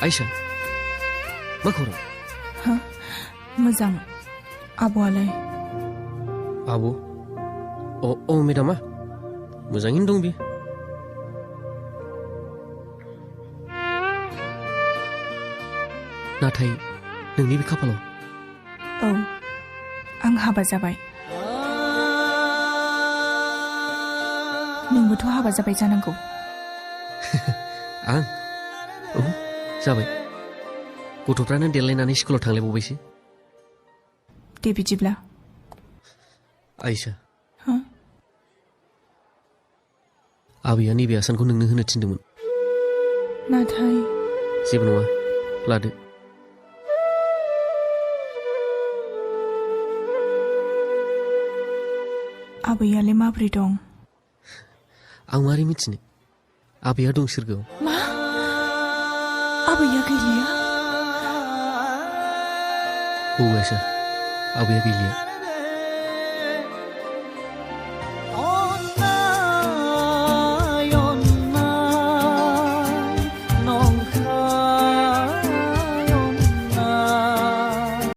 आयशा मा खौरां? हा मोजां आब'आलाय? आब' अ मेडामा मोजाङैनो दं बियो। नाथाय नोंनि बे खाफालाव औ आं हाबा जाबाय। नोंबोथ' हाबा जाबाय जानांगौ। आं औ जाबाय। गथ'फ्रानो देलायनानै स्कुलाव थांलायबावबायसो। दे बिदिब्ला आयशा हा आबैया नैबे आसानखौ नोंनो होनो थिनदोंमोन। नाथाय जेबो नङा लादो। आबैयालाय माब्रै दं? आं मारै मिथिनो? आबैया दं सोरगोआव। मा आबैया गैलिया? औ आयशा आबैया गैलिया।